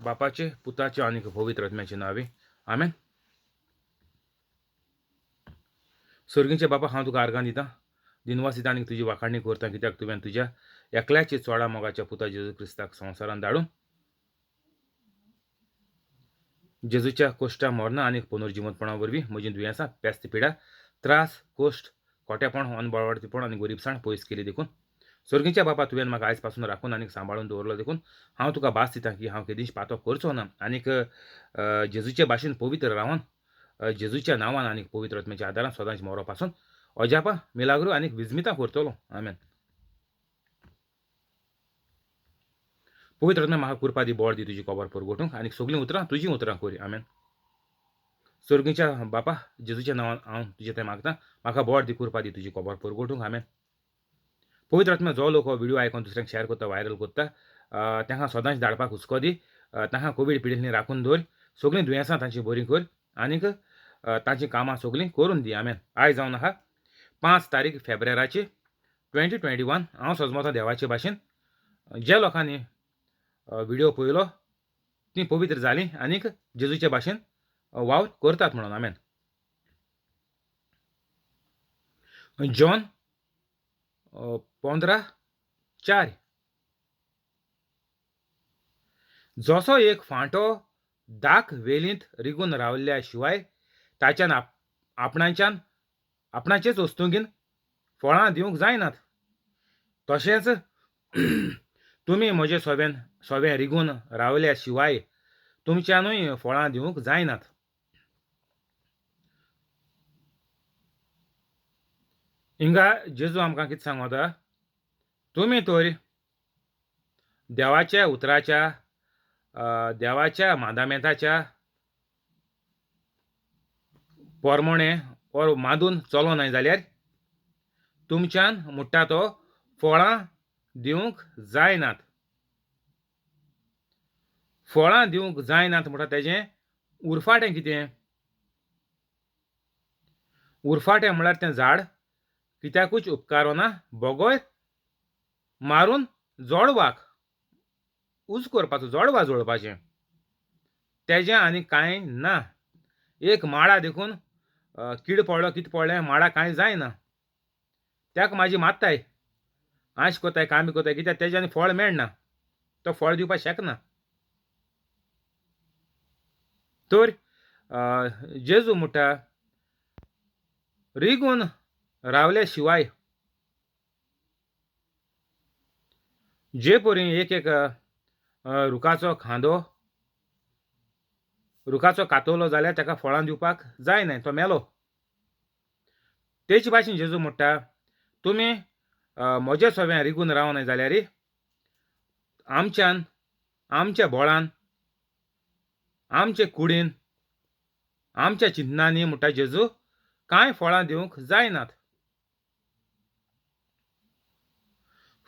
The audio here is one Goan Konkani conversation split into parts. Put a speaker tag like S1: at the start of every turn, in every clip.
S1: बापाचे, पुताचे आनी पवित्र आत्म्याचे नांवे, आमेन. सर्गींचे बापा, हांव तुका आर्गां दितां, दिनवास दिता आनी तुजी वाखाणी करता, कित्याक तुवें तुज्या एकल्याचे चोडा मोगाच्या पुता जेजू क्रिस्ताक संवसारांत धाडून जेजूच्या कोश्टा मरणां आनी पुनर्जिवंतपणा वरवीं म्हजीं दुयेंसां, पेस्त पिडा, त्रास, कोश्ट, कोट्यापण, अनबळवडतीपण आनी गरिबसाण पयस केली देखून सर्गीच्या बापा तुवें म्हाका आयज पासून राखून आनी सांबाळून दवरलो देखून हांव तुका भास दितां की हांव केदींच पातो करचो ना आनीक जेजूचे भाशेन पवित्र रावन जेजूच्या नांवान आनी पवित्र आत्म्याच्या आदारान सदांच मरो पासून अजापां, मिलाग्रो आनी विजमितां करतलो. आमेन. पवित्र आत्म्या म्हाका कृपा दी, बळ दी तुजी खबर परगटूंक आनी सगळीं उतरां तुजीं उतरां करी. आमेन. सर्गीच्या बापा, जेजूच्या नांवान हांव तुजें थंय मागता, म्हाका बळ दी, कृपा दी तुजी खबर परगटूंक. आमेन. पवित्र आत्म्या जो लोक हो व्हिडियो आयकून दुसऱ्यांक शेअर करता, व्हायरल करता, तांकां सदांच धाडपाक हुस्को दी, तांकां कोवीड पिडिल्लीं राखून दवर, सगळीं दुयेंसां तांचीं बरीं कर आनीक तांचीं कामां सगळीं करून दी. आमेन. आयज जावन आहा 5 तारीख फेब्रेराची 2021. हांव सजमतां देवाचे भाशेन जे लोकांनी व्हिडियो पळयलो तीं पवित्र जालीं आनीक जेजूचे भाशेन वावर करतात म्हणून. आमेन. जॉन 15:4. जसो एक फांटो दाक वेलींत रिगून रावल्ल्या शिवाय ताच्यान आपणाच्यान आपणाचेच वस्तुंगीन फळां दिवंक जायनात, तशेंच तुमी म्हजे सोव्यान सोवे रिगून रावल्या शिवाय तुमच्यानूय फळां दिवंक जायनात. हिंगा जेजू आमकां कितें सांगता, तुमी तर देवाच्या उतराच्या, देवाच्या मादामेंताच्या पोरमोणे or मांदून चलो नाय जाल्यार तुमच्यान म्हणटा तो फळां दिवंक जायनात. फळां दिवंक जायनात म्हणटा तेजें उरफाटें कितें? उरफाटें म्हळ्यार तें झाड कित्याकूच उपकारना बगैर मारून जोडवाक उज करपाचो, जोडवा जोडपाचें, तेजें आनी कांय ना. एक माडा देखून कीड पडलो, कितें पडलें, माडा कांय जायना, ताका म्हाजी मात्ताय आश कोताय, काम कोताय, कित्याक तेजें आनी फळ मेळना, तो फळ दिवपाक शकना. तर जेजू म्हणटा रिगून रावल्या शिवाय जे परी एक एक रुखाचो खांदो, रुखाचो कातोलो जाल्यार ताका फळां दिवपाक जायना, तो मेलो. तेच भाशेन जेजू म्हणटा तुमी म्हजे सोव्यान रिगून रावनाय जाल्यार आमच्यान, आमच्या बोळान, आमचे कुडीन, आमच्या चिंतनांनी म्हणटा जेजू कांय फळां दिवंक जायनात.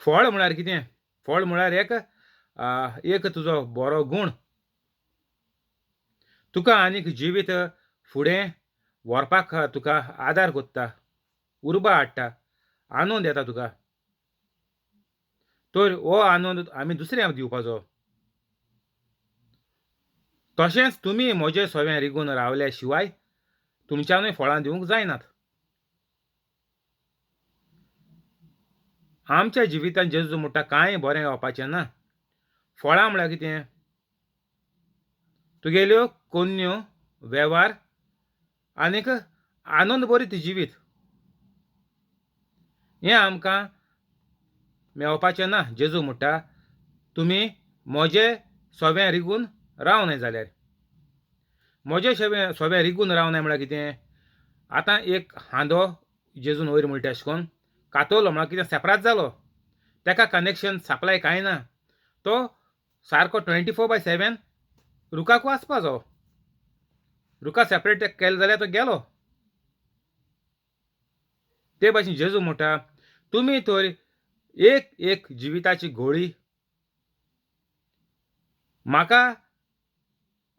S1: फळ म्हळ्यार कितें? फळ म्हळ्यार एक एक तुजो बरो गूण, तुका आनीक जिवीत फुडें व्हरपाक तुका आदार कोत्ता, उर्बा हाडटा, आनंद येता तुका. तर हो आनंद आमी दुसऱ्यांक दिवपाचो. तशेंच तुमी म्हजे सोव्यां रिगून रावल्या शिवाय तुमच्यानूय फळां दिवंक जायनात. आमच्या जिवितांत जेजू म्हणटा कांय बरें येवपाचें ना. फळां म्हळ्यार कितें? तुगेल्यो कोन्न्यो, वेव्हार आनीक आनंद बरीत जिवीत हें आमकां मेळपाचें ना. जेजू म्हणटा तुमी म्हजे सोव्यां रिगून रावनाय जाल्यार. म्हजे सोव्यां रिगून रावनाय म्हळ्यार कितें? आतां एक हांदो जेजून वयर म्हणटा अशें करून कातोलो म्हळ्यार कितें? सेपरात जालो, ताका कनेक्शन सप्लाय कांय ना, तो सारको 24/7 रुखाकू आसपाचो. रुखा सेपरेट केलें जाल्यार तो गेलो. ते भाशेन जेजू म्हणटा तुमी तर एक एक जिविताची गोळी म्हाका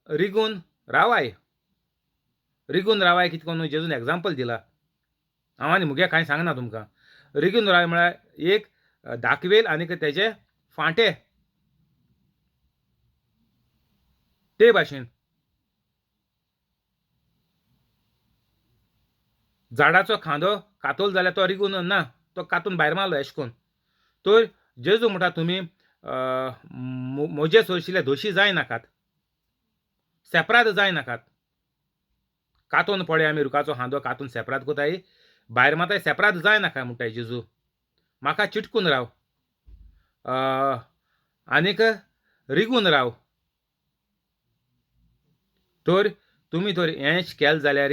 S1: रिगून रावाय. रिगून रावाय कितें करून जेजून एग्जाम्पल दिला, हांव आनी मुगे कांय सांगना तुमकां. रिगून रावाय म्हळ्यार एक दाखवेल आनीक तेजे फांटे. ते भाशेन झाडाचो खांदो कातोल जाल्यार तो रिगून ना, तो कातून भायर मारलो एशें कोन्न. तर जेजू म्हणटा तुमी म्हजे सोरशिल्ले दोशी जायनाकात, सेपराद जायनाकात. कातून पळय आमी रुखाचो खांदो कातून सेपराद कोताय, भायर माताय, सेपराद जायनाका म्हणटाय जेजू. म्हाका चिटकून राव आनीक रिगून राव. तर तुमी तर हेंच केलें जाल्यार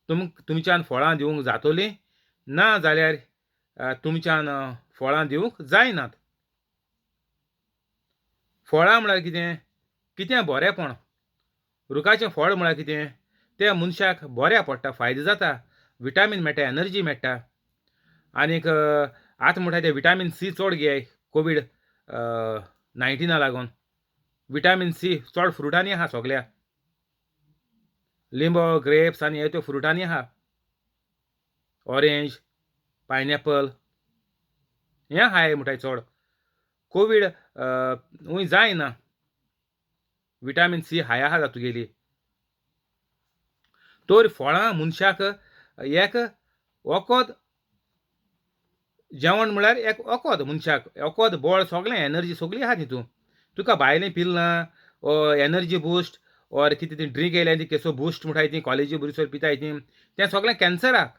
S1: तुमच्यान फळां दिवंक जातोलीं, ना जाल्यार तुमच्यान फळां दिवंक जायनात. फळां म्हळ्यार कितें? कितें बरेंपण. रुखाचें फळ म्हळ्यार कितें? तें मनशाक बऱ्या पडटा, फायदो जाता, विटामीन मेळटा, एनर्जी मेळटा. आनीक आतां म्हणटा तें विटामीन सी चड घेयाय कोवीड 19 लागून. विटामीन सी चड फ्रुटांनी आहा, सगल्या लिंबो, ग्रेप्स आनी हे त्यो फ्रुटांनी आहा, ऑरेंज, पायनएपल हें आहाय म्हणटाय चड. कोवीड हूंय जायना, विटामीन सी हाय आहा तुगेली. तर फळां मनशाक एक वखद, जेवण म्हळ्यार एक वखद मनशाक, वखद बळ सगळें एनर्जी सगळी आहा तितून. तुका भायलें पिल्लां एनर्जी बुस्ट ऑर कितें ती ड्रिंक येयल्या ती केसो बुस्ट म्हणटाय ती कॉलेजी भुरगीं पिताय ती, तें सगळें कॅन्सराक.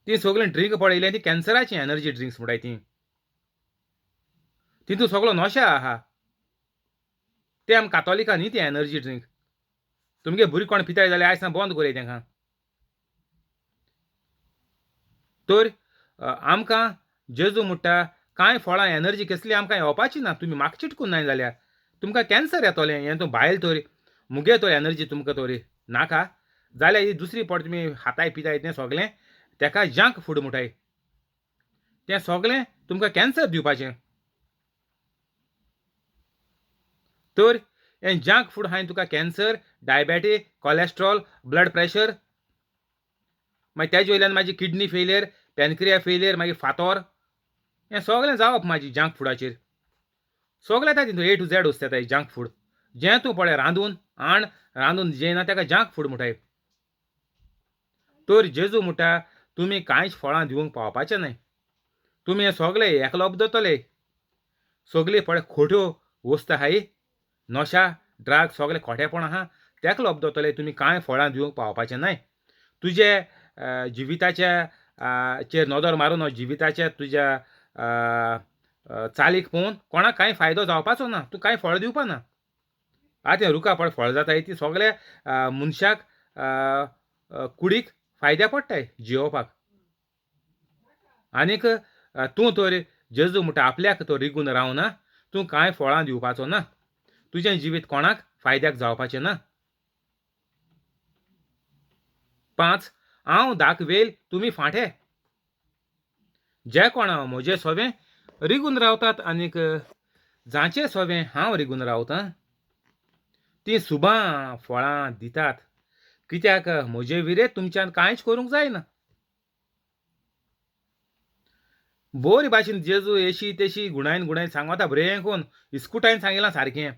S1: ती सगळीं ड्रिंक पळयल्या ती कॅन्सराची एनर्जी ड्रिंक्स म्हणटाय ती, तितून सगळो नशा आहा. ते आम कातोलिका न्ही ती एनर्जी ड्रिंक. तुमगे भुरगीं कोण पिताय जाल्यार आयज बंद करया तेंकां. तर आमकां जेजू म्हणटा कांय फळां एनर्जी कसली आमकां येवपाची ना, तुमी म्हाका चिटकून नाय जाल्यार तुमकां कॅन्सर येतलें. हें तूं भायल तर मुगे तर एनर्जी तुमकां तर नाका जाल्यार ही दुसरी पट तुमी हाताय पिताय तें सगळें तेका जंक फूड म्हणटाय, तें सगळें तुमकां कॅन्सर दिवपाचें. तर हें जंक फूड हांवें तुका cancer, diabetic, cholesterol, blood pressure, मागीर तेजे वयल्यान मागीर किडनी फेलियर, पॅनक्रिया फेलियर, मागीर फातोर, हें सगळें जावप मागीर जंक फुडाचेर. सगळें येता तितून ए टू झॅड वस्तू येता जंक फूड. जें तूं पळय रांदून आण रांदून जेयना तेका जंक फूड म्हणटाय. तर जेजू म्हणटा तुमी कांयच फळां दिवंक पावपाचें न्हय, तुमी हें सगळें एकलोप दवरतले. सगळीं पळय खोट्यो वस्तू आहाय, नशा, ड्रग सगळें खोटेपण आहा, तेका लोप दवरतले. तुमी कांय फळां दिवंक पावपाचें न्हय. तुजे जिविताच्या चेर नदर मारून जिविताच्या तुज्या चालीक पळोवन कोणाक कांय फायदो जावपाचो ना, तूं कांय फळ दिवपा ना. आतां रुखा पळय फळ जाताय ती सगळे मनशाक कुडीक फायद्या पडटाय जियोवपाक. आनीक तूं तर जेजू म्हणटा आपल्याक तो रिगून रावना, तूं कांय फळां दिवपाचो ना, तुजें जिवीत कोणाक फायद्याक जावपाचें ना. 5 हांव दाखवेल तुमी फांटे, जे कोण म्हजे सोवें रिगून रावतात आनीक जांचे सोवें हांव रिगून रावतां तीं सुबां फळां दितात, कित्याक म्हजे विरे तुमच्यान कांयच करूंक जायना. बोरी भाशेन जेजू एशी तेशी गुणायन गुणायन सांगता बरें कोन इस्कुटायन सांगिलां सारकें.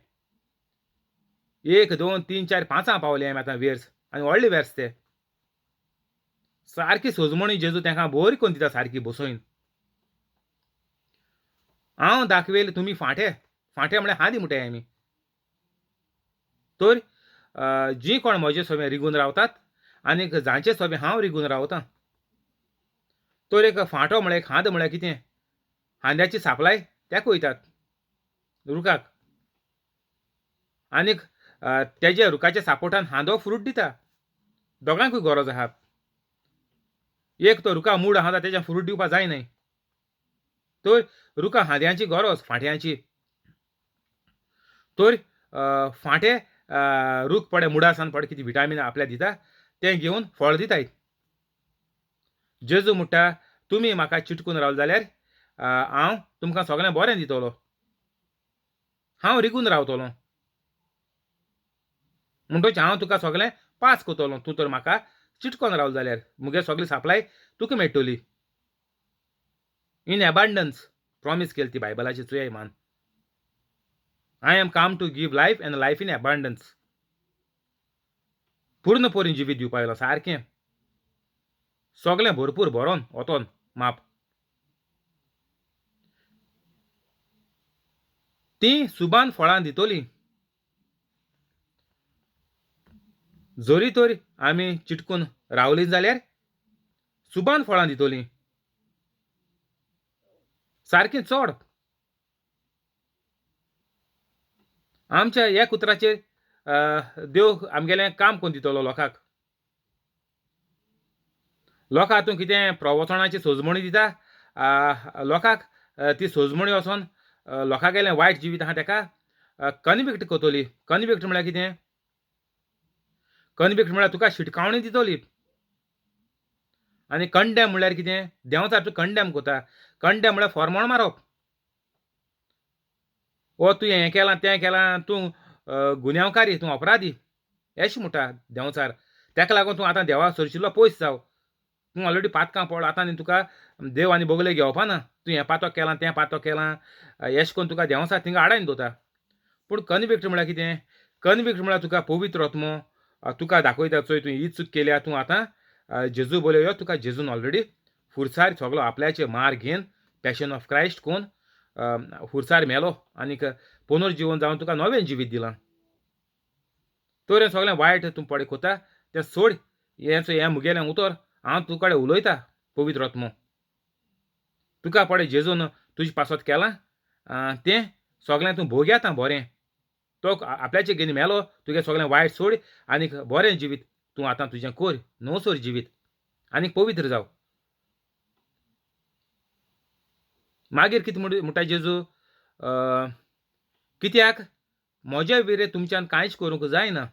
S1: 1 2 3 4 5 पावले आमी आतां वेर्स आनी व्हडले वेर्स ते सारकी सोजमणी जेजू तेंकां बरी कोन दिता सारकी बसोवन. हांव दाखवेल तुमी फांटे, फांटे म्हळ्यार हांदी म्हणटाय आमी. तर जी कोण म्हजे सोबे रिगून रावतात आनीक जांचे सोबे हांव रिगून रावतां. तर एक फांटो म्हळ्यार एक हांद म्हळ्यार कितें, हांद्याची सापलाय तेका वयतात रुखाक, आनीक तेजे रुखाच्या सापोर्टान हांदो फ्रूट दिता. दोगांकूय गरज आहा. एक तो रुखा मूड आहा तेज्या फ्रूट दिवपा जाय न्हय, तर रुखा हांद्यांची गरज फांट्यांची. तर फांटे रूख पडे मुडासान पडे कितें विटामीन आपल्याक दिता तें घेवन फळ दिताय. जेजू म्हणटा तुमी म्हाका चिटकून रावले जाल्यार हांव तुमकां सगळें बरें दितलो, हांव रिगून रावतलो, म्हणटकच हांव तुका सगळें पास करतलो. तूं तर म्हाका चिटकोन रावलो जाल्यार मुगे सगळी सप्लाय तुका मेळटली इन एबांडन्स. प्रॉमीस केली ती बायबलाची चुया मान. I am come to give life and life in abundance. पूर्ण परीन जिवीत दिवपाक आयलो सारकें सगलें भरपूर भरोन वतोन माप. तीं सुबान फळां दितलीं. जरी तर आमी चिटकून रावलीं जाल्यार सुबान फळां दितलीं सारकें चड. आमच्या ह्या उतराचेर देव आमगेलें काम करून दितलो लोकांक. लोकांक तूं कितें प्रवचनाची सोजमणी दिता लोकांक ती सोजमणी वचोन लोकांगेलें वायट जिवीत आहा तेका कनविक्ट करतली. कनविक्ट म्हळ्यार कितें? कनविक्ट म्हळ्यार तुका शिटकावणी दितली. आनी कंडेम म्हळ्यार कितें? देंवचार तूं कंडेम करता. कंडेम म्हळ्यार फॉर्मोण मारप. ओ तूं हें केलां तें केलां, तूं गुन्यांवकारी, तूं अपराधी अशें म्हणटा देंवचार. तेका लागून तूं आतां देवा सरशिल्लो पयस जाव. तूं ऑलरेडी पातकां पड, आतां आनी तुका देव आनी बगले घेवपा ना. तूं हें पातक केलां तें पातक केलां अशें करून तुका देंवचार थिंगा आडायन दवरता. पूण कनविक्ट म्हळ्यार कितें? कनविक्ट म्हळ्यार तुका पवित्र आत्मो तुका दाखयता, चोय तूं ही चूक केल्या, तूं आतां जेजू बोलय यो. तुका जेजून ऑलरेडी फुरसार सगलो आपल्याचे मार घेवन पॅशन ऑफ क्रायस्ट कोन फुरसार मेलो आनीक पुनर्जिवन जावन तुका नवें जिवीत दिलां. तर हें सगळें वायट तूं पळय कोता तें सोड. हें चोय हें मुगेलें उतर हांव तुजे कडेन उलयता पवित्र आत्मो. तुका पळय जेजून तुजे पासत केलां तें सगळें तूं भोग आतां बरें. तो आपल्याचे घेवन मेलो, तुगे सगळें वायट सोड आनीक बरें जिवीत तूं आतां तुजें कोर, नवसोर जिवीत आनीक पवित्र जाव. मागीर कितें म्हणटा जेजू? कित्याक म्हज्या विरे तुमच्यान कांयच करूंक जायना.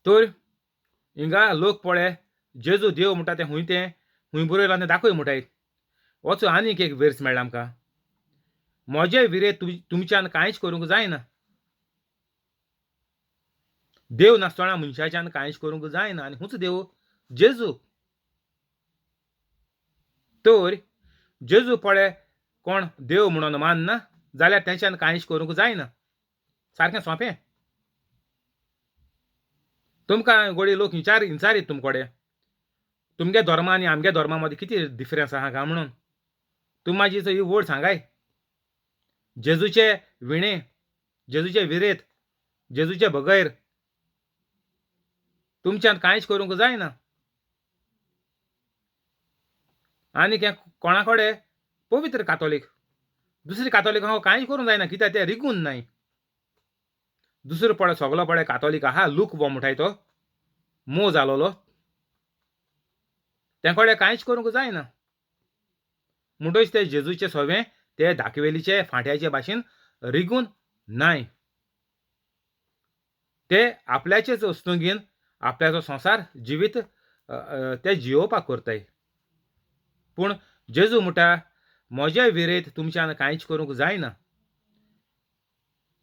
S1: तर हिंगा लोक पळय जेजू देव म्हणटा तें खूंय तें खूंय बरयलां तें दाखय म्हणटाय. वचो आनीक एक वेर्स मेळ्ळा आमकां. म्हजे विरे तुमच्यान कांयच करूंक जायना. देव नासतना मनशाच्यान कांयच करूंक जायना. आनी खूंच देव? जेजू. तर जेजू पळय कोण देव म्हणून मानना जाल्यार तेंच्यान कांयच करूंक जायना. सारकें सोंपें. तुमकां गोडी लोक इंचारीत तुमकडे तुमगे धर्मा आनी आमगे धर्मा मदीं कितें डिफरन्स आहा काय म्हणून. तूं म्हाजी ही वड सांगाय, जेजूचे विणे, जेजूचे विरेत, जेजूचे बगैर तुमच्यान कांयच करूंक जायना. आनी हें कोणा कडेन? पवित्र कातोलीक. दुसरी कातोलीक हांव कांय करूंक जायना कित्याक ते रिगून नाय. दुसरो पळय सगलो पळय कातोलीक आहा लूक वो म्हणटाय तो मो जालोलो, ते कडेन कांयच करूंक जायना. म्हणटच ते जेजूचे सवें ते दाखवेलीचे फांट्याचे भाशेन रिगून नाय. ते आपल्याचेच वस्तू घेवन आपल्याचो संवसार जिवीत ते जियोवपाक करताय. पूण जेजू म्हणटा म्हज्या विरेत तुमच्यान कांयच करूंक जायना.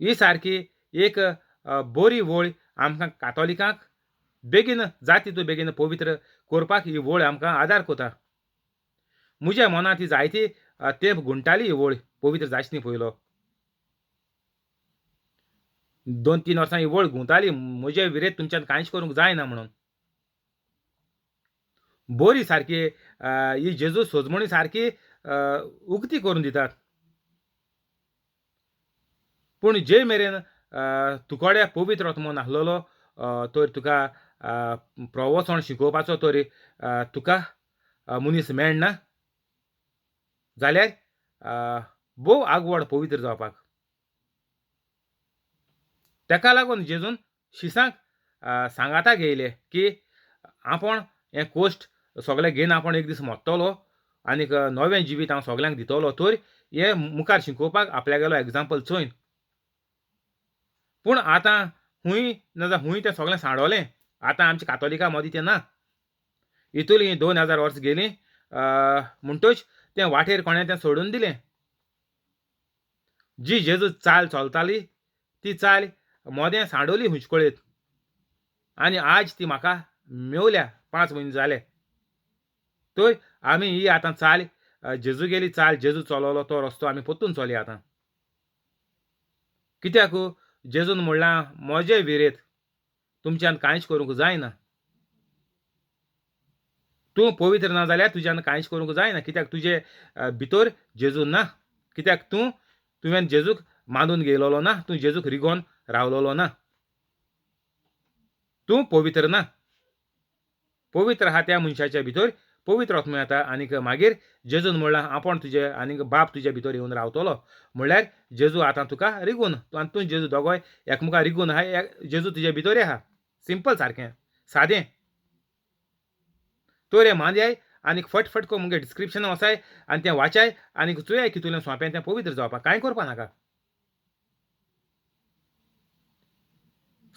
S1: ही सारकी एक बरी वळ आमकां कातोलिकांक बेगीन जाती तूं बेगीन पवित्र करपाक ही वळ आमकां आदार करता. म्हज्या मनांत ही जायती तेंप गुंटाली ही वळ पवित्र जायच न्ही पयलो. 2-3 वर्सां ही वळ गुंताली म्हज्या विरेत तुमच्यान कांयच करूंक जायना म्हणून. बरी सारकी ही जेजू सोजमणी सारकी उक्ती करून दितात. पूण जे मेरेन तुकडे पवित्र आत्मो नासलेलो तर तुका प्रवचन शिकोवपाचो तर तुका मनीस मेळना जाल्यार भोव आगवड पवित्र जावपाक. तेका लागून जेजून शिसांक सांगाता घेयले की आपूण हें कोश्ट सगळें घेवन आपूण एक दीस मोडटलो आनीक नवें जिवीत हांव सगल्यांक दितलो. तर हें मुखार शिकोवपाक आपल्यागेलो एग्जाम्पल चोयन. पूण आतां खूंय ना जाल्यार खूंय तें सगळें सांडोलें. आतां आमच्या कातोलिका मदीं तें ना. इतूली 2000 वर्सां गेलीं म्हणटच तें वाटेर कोणें तें सोडून दिलें. जी जेजू चाल चलताली ती चाल मोदें सांडोली हुंचकळेत आनी आज ती म्हाका मेवल्या 5 म्हयने जाले. तर आमी ही आतां चाल जेजू गेली चाल, जेजू चलोलो तो रस्तो आमी परतून चलया आतां. कित्याक जेजून म्हणलां म्हजे विरेत तुमच्यान कांयच करूंक जायना. तूं पवित्र ना जाल्यार तुज्यान कांयच करूंक जायना, कित्याक तुजे भितर जेजू ना, कित्याक तुवें जेजूक मानून घेयलोलो ना, तूं जेजूक रिगोन रावलोलो ना, तूं पवित्र ना. पवित्र आहा त्या मनशाच्या भितर पवित्र आत्मो येता आनीक मागीर जेजून म्हणलां आपूण तुजे आनीक बाप तुज्या भितर येवन रावतलो. म्हणल्यार जेजू आतां तुका रिगून आनी तूं जेजू दोगोय एकमुखार रिगून आहा, जेजू तुज्या भितर आहा. सिंपल, सारकें सादें. तर हें मानयाय आनीक फट फट को मुगे डिस्क्रिप्शन वचाय आनी तें वाचाय आनीक चोयाय की तुवें सोंपें तें पवित्र जावपाक कांय करपा नाका.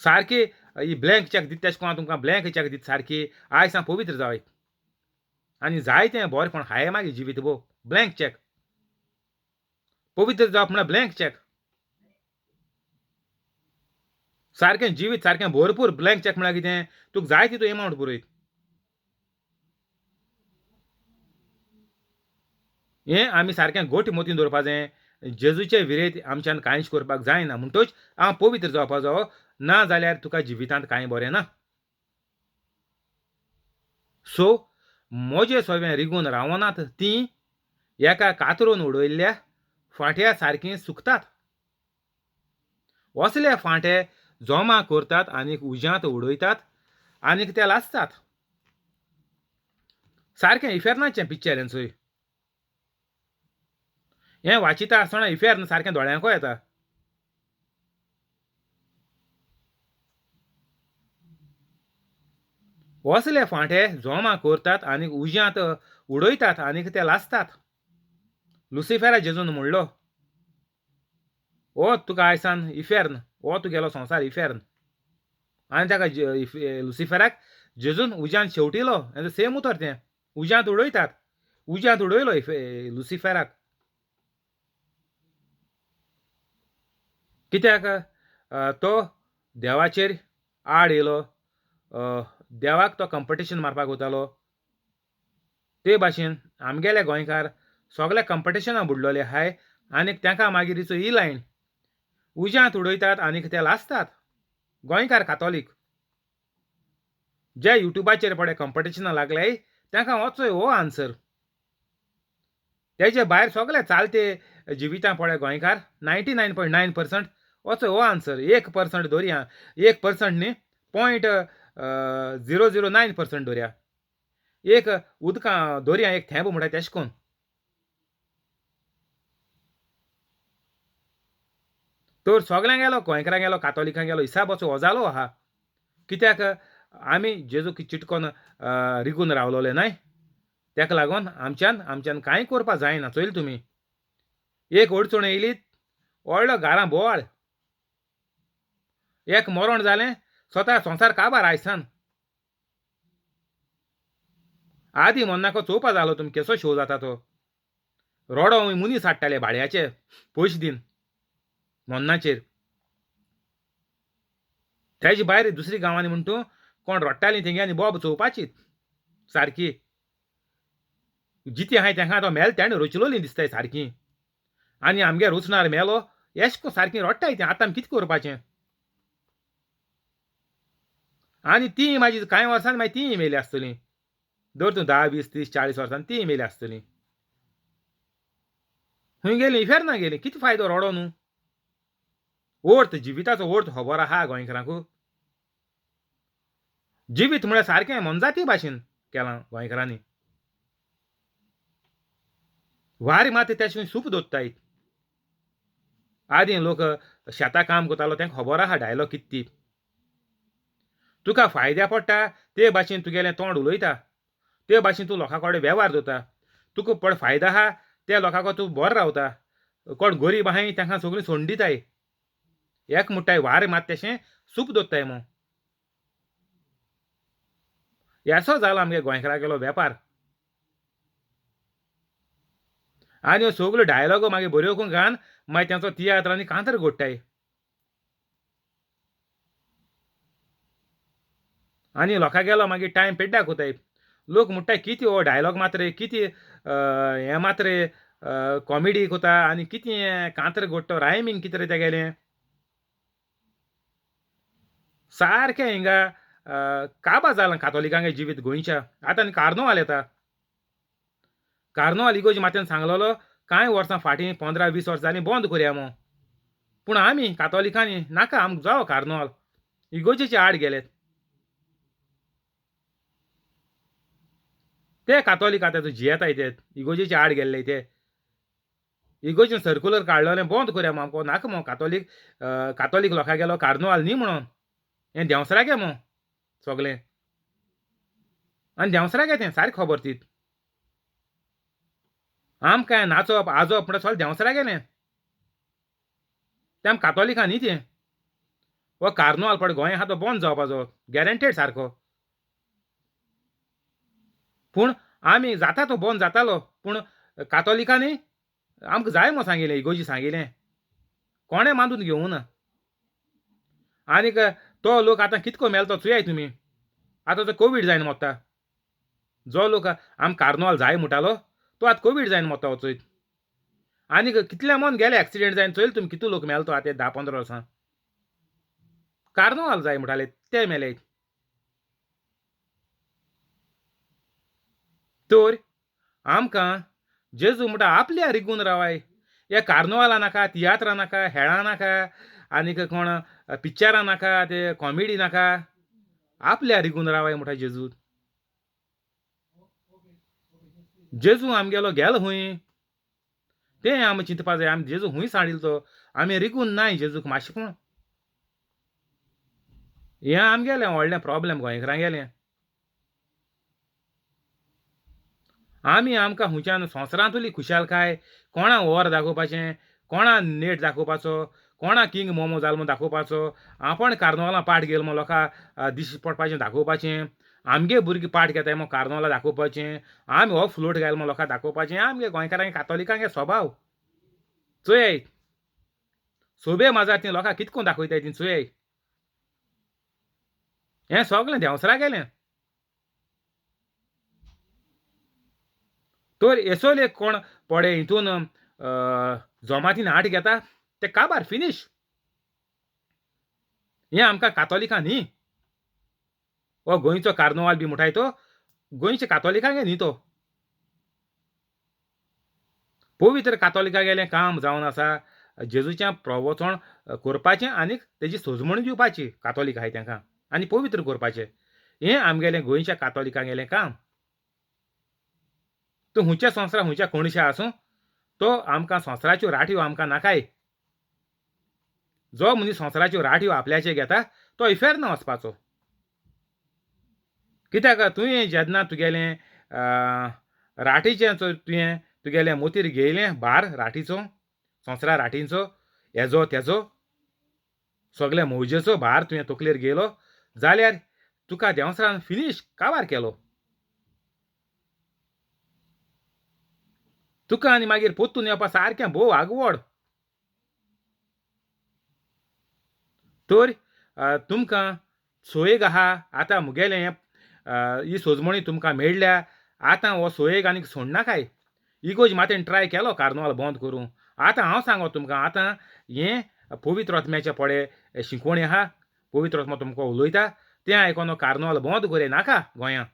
S1: सारकी ही ब्लँक चॅक दिता तेशें कोण तुमकां ब्लँक चॅक दिता सारकी आयज हांव पवित्र जावय आनी जाय तें बरें हाय मागीर जिवीत भो ब्लँक चॅक. पवित्र जावप म्हळ्यार ब्लँक चॅक. सारकें जिवीत सारकें भरपूर ब्लँक चॅक म्हळ्यार कितें, तुका जाय तितू एमावंट पुरयत. हें आमी सारकें गोट मोतीन दवरपा जाय. जेजूचे विरेत आमच्यान कांयच करपाक जायना, म्हणटच हांव पवित्र जावपा जावो, ना जाल्यार तुका जिवितांत कांय बरें ना. सो म्हजे सगळें रिगून रावनात तीं एका कातरून उडयल्ल्या फांट्या सारकीं सुकतात. असले फांटे जमा करतात आनीक उज्यांत उडयतात आनीक ते लासतात. सारकें इफेर्नाचें पिक्चर हें चोय. हें वाचिता आसतना इफेर्न सारकें दोळ्यांकूय येता. असले फांटे जमा करतात आनीक उज्यांत उडयतात आनीक ते लासतात. लुसिफेरा जेजून म्हणलो, ओ तुका आयसान इफेर्न, ओ तुगेलो संवसार इफेर्न. आनी ताका लुसिफेराक जेजून उज्यांत शेवटिलो. सेम उतर तें, उज्यांत उडयतात, उज्यांत उडयलो लुसिफेराक. कित्याक तो देवाचेर आड येयलो, देवाक तो कंपिटिशन मारपाक वतालो. ते भाशेन आमगेले गोंयकार सगळे कंपिटिशनां बुडलोले आहाय आनीक तांकां मागीर हिचो ही लायन उज्यांत उडयतात आनीक ते लासतात. गोंयकार कातोलीक जे युट्यूबाचेर पळय कंपिटिशनां लागले तांकां वचोय हो आन्सर. तेजे भायर सगळे चालते जिवितां पळय गोंयकार 99.9% वचोय हो आन्सर. 1% दवरया, 1% न्ही 0.009% दवरया, एक उदकां दवरया एक थेंब म्हणटा तेशें कोन्न. तर सगळ्यांक गेलो, गोंयकारांक गेलो, कातोलिकांक गेलो, हिसाब असो हो जालो आहा. कित्याक आमी जेजूक चिटकोन रिगून रावलोले न्हय, ताका लागून आमच्यान आमच्यान कांय करपा जायना. चोयल तुमी एक अडचण येयली व्हडलो घरां बोवाळ, एक मरण जालें स्वता संवसार काबार आयसान. आदी मन्नाको चोवपा जालो तुमी केसो शो जाता तो. रोडो मनीस हाडटाले भाड्याचे पयशे दीन मन्नाचेर. तेजे भायर दुसरी गांवांनी म्हण तूं कोण रडटालीं तेंगे आनी बोब चोवपाची सारकी जिती आहाय तेंका तो मेल तेणें रचलोली दिसताय सारकी. आनी आमगे रचणार मेलो एश सारकी रडटाय तें. आतां आमी कितें करपाचें? आनी ती मागीर कांय वर्सांनी मागीर तीं मेली आसतलीं. दर तूं 10, 20, 30, 40 वर्सांनी तीं मेली आसतलीं. खंय गेलीं? इफेर्ना गेलीं. कितें फायदो रडो न्हू? अर्थ जिविताचो अर्थ खबर आहा गोंयकारांक? जिवीत म्हळ्यार सारकें मोनजाती भाशेन केलां गोंयकारांनी. वारी मात तेशें सूप दवरताय. आदीं लोक शेतां काम करतालो तेंका खबर आहा डायलॉग कितें ती. तुका फायद्या पडटा ते भाशेन तुगेलें तोंड उलयता, ते भाशेन तूं लोकां कडेन वेव्हार दवरता. तुका पड फायदो आहा त्या लोकां कडेन तूं बरो रावता. कोण गरीब आहाय तांकां सगळीं सोडून दिताय. एक म्हणटाय वारें मात तेशें सूप दवरताय मू. येसो जालो आमगे गोंयकारागेलो वेपार. आनी ह्यो सगल्यो डायलॉगो मागीर बऱ्यो करून घालून मागीर तेंचो तियात्र आनी कांतर घडटाय. आनी लोकां गेलो मागीर टायम पेड्ड्याक वताय. लोक म्हणटाय कितें हो डायलॉग मात रे, कितें हें मात रे, कॉमेडी कोता आनी कितें कांतर घडटा, रायमींग कितें रे तेगेलें. सारकें हिंगा काबा जालां कातोलिकांगे जिवीत गोंयच्या. आतां आनी कार्नवाल येता. कार्नवाल इगोर्ज मात्यान सांगलेलो कांय वर्सां फाटीं 15-20 वर्सां जालीं बंद करया म्हूण. पूण आमी कातोलिकांनी नाका, आमकां जावो कार्नवाल, इगोर्जेचे आड गेले ते कातोलीक. आतां जियेताय ते इगोर्जेचे आड गेल्ले ते. इगोर्जेन सर्कुलर काडलेलें बंद करया म्हूण, आमकां नाका म्हूण कातोलीक, कातोलीक लोकां गेलो कार्नवाल न्ही म्हणून. हें देंवसरागे म्हूण सगलें, आनी देंवसरागे तें सारकें खबर तीत. आमकां नाचप आजप म्हणटा सगळें देंवसरा गेलें तें, आम कातोलिकां न्ही तें. हो कार्नवाल पळय गोंया आहा तो बंद जावपाचो गॅरंटेड सारको. पूण आमी जाता तो बंद जातालो, पूण कातोलिकांनी आमकां जाय म्हूण सांगिल्लें, इगोर्जी सांगिल्लें, कोणें मानून घेवंक ना. आनीक तो लोक आतां कितको मेलो तो चोयाय तुमी. आतां तो कोवीड जायन मोत्ता. जो लोक आम कार्नवाल जाय म्हणटालो तो आतां कोवीड जायन मोत्ता वचयत. आनीक कितले मन गेले एक्सिडेंट जायन चोयल तुमी, कितू लोक मेलो तो आतां 10-15 वर्सां. कार्नवाल जाय म्हणटाले ते मेले. तर आमकां जेजू म्हणटा आपल्या रिगून रावाय. हे कार्नवालां नाका, तियात्रां नाका, हेळां नाका, आनीक कोण पिक्चरां नाका, ते कॉमेडी नाका, आपल्या रिगून रावाय म्हणटा जेजू. जेजू आमगेलो गेलो खूंय तें आमी चिंतपा जाय. आमी जेजू खूंय सांडिल्लो तो, आमी रिगून नाय जेजूक मातशें पूण. हें आमगेलें व्हडलें प्रोब्लेम गोंयकारांगेलें. आमी आमकां खुंयच्यान संवसारांतली खुशालकाय, कोणा वर दाखोवपाचें, कोणा नेट दाखोवपाचो, कोणा किंग मोमो जालो म्हूण दाखोवपाचो, आपण कार्नवालां पाट घेयल म्हूण लोकां दिश्टी पडपाचें दाखोवपाचें, आमगे भुरगीं पाट घेताय म्हूण कार्नवालां दाखोवपाचें, आमी हो फ्लोट घायल म्हूण लोकां दाखोवपाचें. आमगे गोंयकारांगे कातोलिकांगे स्वभाव चोयाय. सोबे माजार तीं लोकां कितको दाखयताय तीं चोयाय. हें सगळें देंवसरा गेलें. तर येसोले कोण पडे हितून जमातीन आट घेता ते काबार फिनीश. हें आमकां कातोलिकां न्ही. हो गोंयचो कार्नवाल बी म्हणटाय तो गोंयच्या कातोलिकांगे न्ही तो. पवित्र कातोलिकां गेलें काम जावन आसा जेजूचें प्रवचन करपाचें आनीक तेजी सोजमणी दिवपाची कातोलीक आहाय तेंकां आनी पवित्र करपाचें. हें आमगेलें गोंयच्या कातोलिकांगेलें काम. तूं हुंयच्या संवसारा हुंयच्या कोणशा आसूं तो आमकां संवसाराच्यो राठयो आमकां नाकाय. जो मनीस संवसाराच्यो राठयो आपल्याचे घेता तो इफेर्न वचपाचो. कित्याक तुवें जेन्ना तुगेलें राठीचें तुवें तुगेलें मोतीर घेयलें भार राठीचो, संवसारा राठींचो, हेजो तेजो सगळे मौजेचो भार तुवें तकलेर घेयलो जाल्यार तुका देंवसरान फिनीश काबार केलो तुका. आनी मागीर पोत्तून येवपा सारकें भोव आगवड. तर तुमकां सोयेग आहा आतां मुगेलें हें ही सोजमणी तुमकां मेळ्ळ्या. आतां हो सोयेग आनीक सोडनाकाय. इगोर्ज मातेन ट्राय केलो कार्नवाल बंद करूं. आतां हांव सांगो तुमकां आतां हें पवित्र आत्म्याचें पडे शिकवणी आहा. पवित्र आत्मा तुमकां उलयता तें आयकोन कार्नवाल बंद करे नाका गोंयां.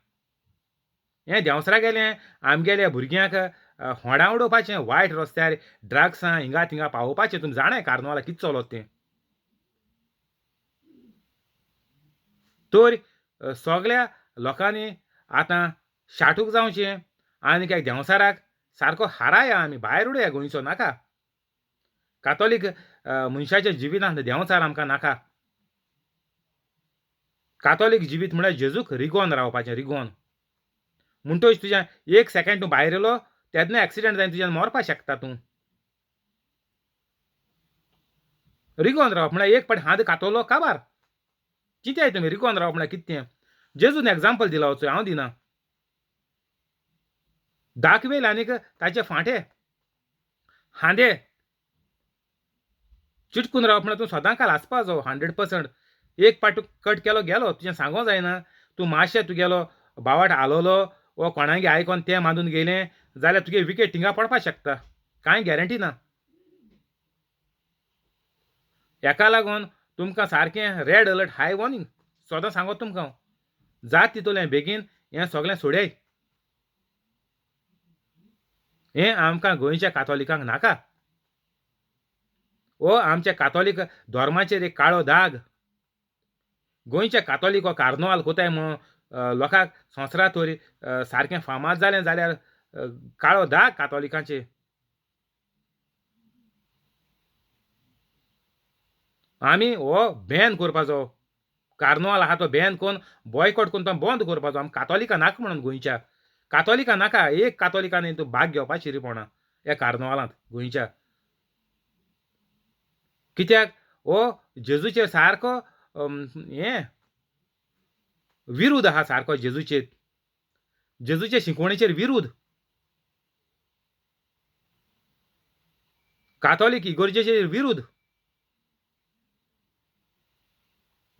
S1: हें देंवसरा गेलें आमगेल्या भुरग्यांक होडा उडोवपाचें वायट रस्त्यार ड्रग्सां हिंगा थिंगा पावोवपाचें. तुमी जाणाय कार्नवाला कितें चलत तें. तर सगळ्या लोकांनी आतां शाटूक जावचें आनी काय देंवसाराक सारको हाराया आमी भायर उडया गोंयचो नाका. कातोलीक मनशाच्या जिवितांत देंवचार आमकां नाका. कातोलीक जिवीत म्हळ्यार जेजूक रिगोन रावपाचें, रिगोन. म्हणटच तुज्या एक सेकेंड तूं भायर येयलो तेन्ना एक्सिडंट जावन तुज्यान मरपाक शकता तूं. रिगोन रावप म्हळ्यार एक पाट हात कातोलो काबार. चिंताय तुमी रिगोन रावप म्हळ्यार कितें तें. जेजून एग्जाम्पल दिला वचो, हांव दिना. दाखवेल आनीक ताचे फांटे हांदे चिटकून रावप म्हळ्यार तूं सदां काल आसपा जावो 100%. एक पाट कट केलो गेलो तुजें सांगो जायना. तूं मातशें तुगेलो बावाट हालोलो वो कोणागे आयकोन तें मानून गेलें जाल्यार तुगे विकेट थिंगा पडपाक शकता, कांय गॅरंटी ना. हेका लागून तुमकां सारकें रेड अलर्ट हाय वॉर्निंग सदां सांगत तुमकां हांव जात तितूलें बेगीन हें सगळें सोडयाय. हें आमकां गोंयच्या कातोलिकांक नाका. हो आमच्या कातोलीक धर्माचेर एक काळो दाग. गोंयच्या कातोलीक हो कार्नवाल कोताय म्हणून लोकांक संवसारांत तरी सारकें फामाद जालें जाल्यार काळो दाग कातोलिकांचेर. आमी हो बॅन करपाचो कार्नवाल आहा तो बॅन करून बॉयकॉट करून तो बंद करपाचो. आमी कातोलिकां नाका म्हणून गोंयच्या कातोलिकां नाका. एक कातोलिकांनी तूं भाग घेवपा शिरीपणा ह्या कार्नवालांत गोंयच्या. कित्याक हो जेजूचेर सारको हें विरुद्ध आहा सारको जेजूचेर, जेजूचे शिकवणेचेर विरुद्ध. कातोलीक इगोर्जेचेर विरुद्ध.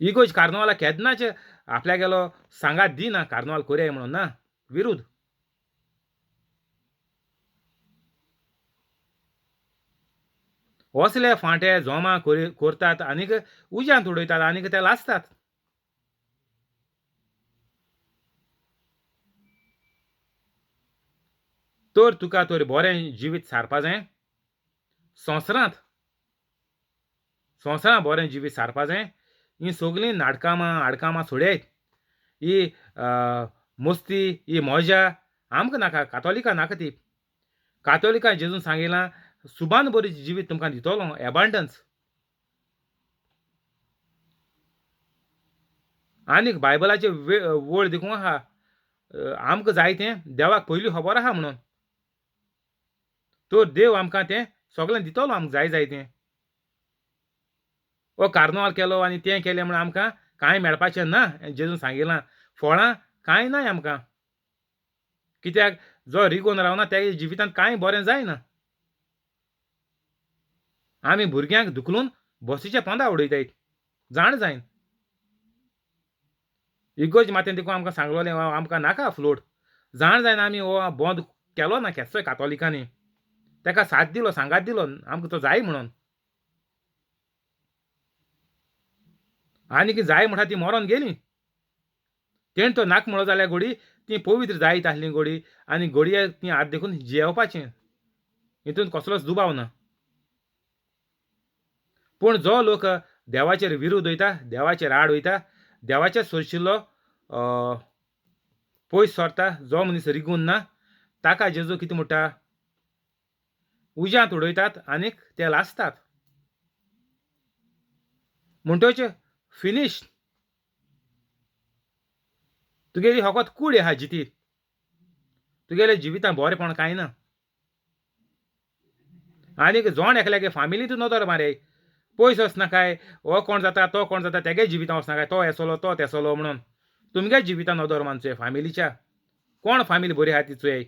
S1: इगोर्ज कार्नवाला केन्नाच आपल्या गेलो सांगात दिना कार्नवाल कोरया म्हणून ना, विरुद्ध. असले फांटे जोमा करतात आनीक उज्यांत उडयतात आनीक ते लासतात. तर तुका तर बरें जिवीत सारपा जाय संवसारांत, संवसारांत बरें जिवीत सारपा जाय. हीं सगळीं नाटकामां आडकामां सोडयात. ही मस्ती ही मजा आमकां नाका, कातोलिकां नाका ती. कातोलिकां जेजून सांगिलां सुबान बरी जिवीत तुमकां दितलो, एबांडन्स. आनीक बायबलाचे वळ देखून आहा आमकां जाय तें देवाक पयलीं खबर आहा म्हणून. तर देव आमकां तें सगळें दितलो आमकां जाय जाय तें. हो कार्नवाल केलो आनी तें केलें म्हणून आमकां कांय मेळपाचें ना. जेजून सांगिलां फळां कांय नाय आमकां. कित्याक जो रिगोन रावना त्या जिवितांत कांय बरें जायना. आमी भुरग्यांक धुकलून बसीच्या पोंदा उडयताय जाण जायन. इगोर्ज मातेन देखून आमकां सांगलोलें आमकां नाका फ्लोट. जाण जायना आमी हो बंद केलो ना केसोय कातोलिकांनी. ताका साथ दिलो सांगात दिलो आमकां तो जाय म्हणून. आनीक जाय म्हणटा ती मरोन गेली. तेणें तो नाक म्हणो जाल्यार घोडी ती पवित्र जायत आसली घोडी आनी घोडये ती आतां देखून जियेवपाचें हितून कसलोच दुबाव ना. पूण जो लोक देवाचेर विरोध वयता, देवाचेर आड वयता, देवाचेर सोरशिल्लो पयस सरता, जो मनीस रिगून ना ताका जेजू कितें म्हणटा उज्यांत उडयतात आनीक ते लासतात. म्हणटच फिनीश. तुगेली फकत कूड आहा जिती, तुगेले जिवितांत बरेंपण कांय ना. आनीक जण एकल्यागे फामिली तूं नदर मारय, पयस वचनाकाय हो कोण जाता तो कोण जाता तेगे जिवितां वचनाकाय, तो हेसलो तो तेसलो म्हणून. तुमगे जिवितां नदर मानचोय फामिलीच्या. कोण फामिली बरी आहा ती चोय.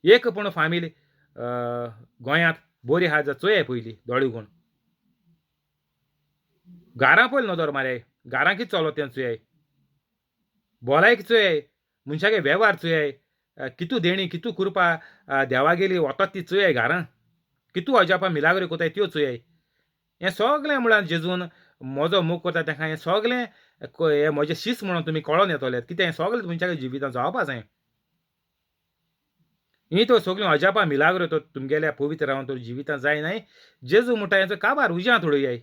S1: एक पूण फामिली गोंयांत बरी आहा जाल्यार चोय पयलीं दोळे उगोवन. घरां पयलीं नदर मारय, घरां कितें चलता तें चोय, भलायकी चोय, मनशागे वेव्हार चोय, कितू देणी कितू कृपा देवागेली वतात ती चोय, घरां कितू अजापां मिलाग्री कोताय त्यो चोय. हें सगळें म्हळ्यार जेजून म्हजो मोग करता ताका हें सगळें हें म्हजें शीस म्हणून तुमी कळोन येतले. कितें हें सगळें तुमच्या जिवितांत जावपा जाय. हीं तर सगळीं अजापां मिलाग्रो तर तुमगेल्या पवित्र रावन तर जिवितांत जाय न्हय. जेजू म्हणटा हेचो काबार उज्यांत उडयाय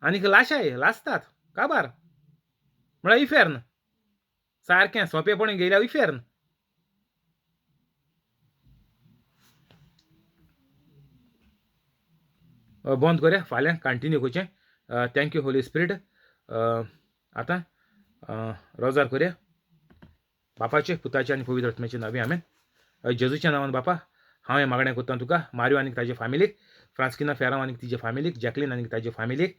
S1: आनीक लाशाय लासतात काबार म्हळ्यार इफेर्न. सारकें सोंपेपणी गेल्यार इफेर्न. बंद करया, फाल्यां कंटिन्यू करचें. Thank you Holi spirit. आतां रोजार करया. बापाचे पुताचे आनी पवित्र आत्म्याचे नांवी आमेन. जेजूच्या नांवान बापा हांव हें मागणें करता तुका मारियो आनी ताजे फामिलीक, फ्रांस्किना फेरांव आनी तिजे फामिलीक, जॅकलीन आनी ताजे फामिलीक,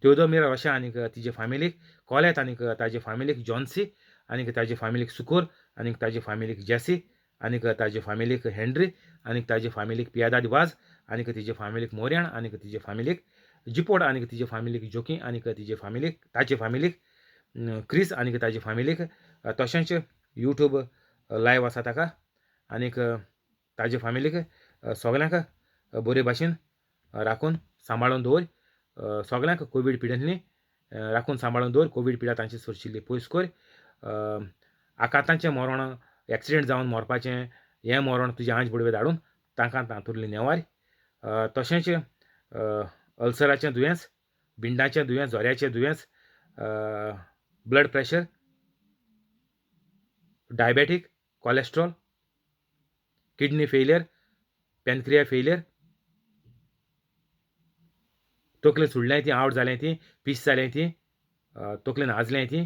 S1: तेवदोमिरा रोशा आनी तिजे फामिलीक, कॉलेत आनी ताजे फामिलीक, जॉन्सी आनी ताजे फामिलीक, सुकोर आनी ताजे फामिलीक, जेसी आनी ताजे फामिलीक, हेनरी आनी ताजे फामिलीक, पियादाद वाज आनी तिजे फामिलीक, मोर्याण आनी तिजे फामिलीक, जिपोड आनी तिजे फामिलीक, जोकी आनी तिजे फामिलीक, ताजे फामिलीक, क्रिस आनी ताजे फामिलीक, तशेंच यूट्यूब लायव आसा ताका आनीक ताजे फामिलीक सगल्यांक बरे भाशेन राखून सांबाळून दवर. सगल्यांक कोवीड पिडेंतली राखून सांबाळून दवर. कोवीड पिडा तांची सोरशिल्ली पयस कर. आकांताचें मरण, एक्सिडेंट जावन मरपाचें हें मरण तुजें आंज बुडवे धाडून तांकां तातूंतली नेवार. तशेंच अल्सराचें दुयेंस, बिंडाचें दुयेंस, जोऱ्याचें दुयेंस, blood pressure, diabetic, cholesterol, kidney failure, pancreas failure, तकलेन सुडलें ती, आवट जालें ती, पीस जालें ती, तकलेन आजलें ती,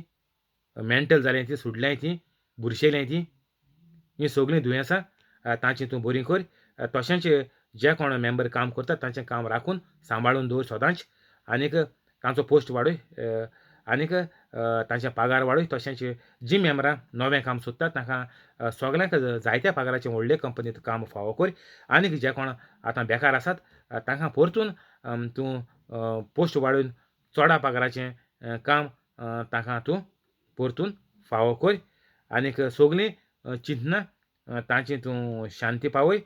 S1: मेंटल जालें ती, सुडलें ती, बुरशेलें ती, हीं सगळीं दुयेंसां तांची तूं बरी कर. तशेंच जे कोण मेंबर काम करतात तांचें काम राखून सांबाळून दवर सदांच आनीक तांचो पोस्ट वाडय आनीक तांचे पगार वाडय. तशेंच जीं मेंबरां नवें काम सोदतात तांकां सगल्यांक जायत्या पगाराचें व्हडले कंपनींत काम फावो कर. आनीक जे कोण आतां बेकार आसात तांकां परतून तूं पोस्ट वाडोवन चोडा पगाराचें काम तांकां तूं परतून फावो कर. आनीक सगलीं चिंतनां तांची तूं शांती पावय.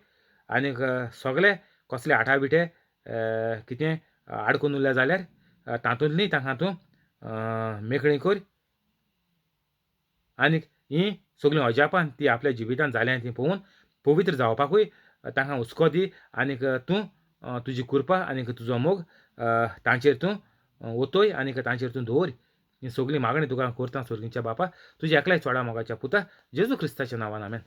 S1: आनीक सगले कसले आठाविठे कितें आडकून उरले जाल्यार तातूंतली तांकां तूं मेकळी कर. आनीक हीं सगळीं अजापां ती आपल्या जिवितांत जाल्यां ती पळोवन पवित्र जावपाकूय तांकां हुस्को दी. आनीक तूं तुजी कृपा आनीक तुजो मोग तांचेर तूं ओतय आनीक तांचेर तूं दवर. ही सगळीं मागणी तुका करता सोर्गीच्या बापा, तुज्या एकल्याच चोडा मोगाच्या पुता जेजू क्रिस्ताच्या नांवान, आमेन.